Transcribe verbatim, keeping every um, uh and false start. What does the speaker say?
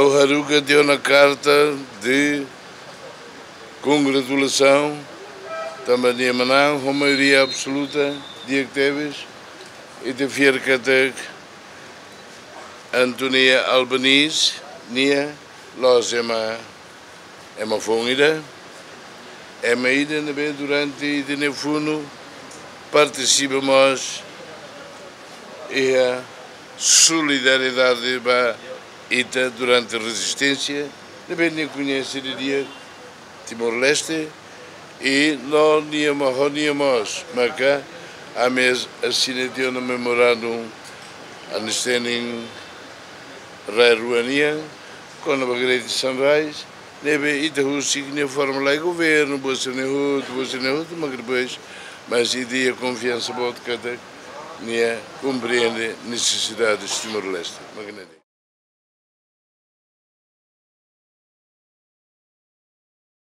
Ha'u haruka tiha ona karta de kongratulasaun, tanba nia manán ho maioria absoluta, di'ak tebes, ita fiar katak Anthony Albanese, nia la'ós ema, ema foun ida, ema ida ne'ebé durante ita-nia funu partisipa mós iha solidariedade ba ita durante rezisténsia, ne'ebé nia koñese didi'ak Timor-Leste, i no nia mós, ho nia mós, maka ami asina tiha ona memorandum understanding rai rua nian, kona-ba Greater Sunrise, ne'ebé ita husik nia forma lai governu, buat sira-ne'e hotu, buat sira-ne'e hotu, mak depois, mas ita iha konfiansa boot katak nia komprende nesesidades Timor-Leste. Mak ne'e de'it.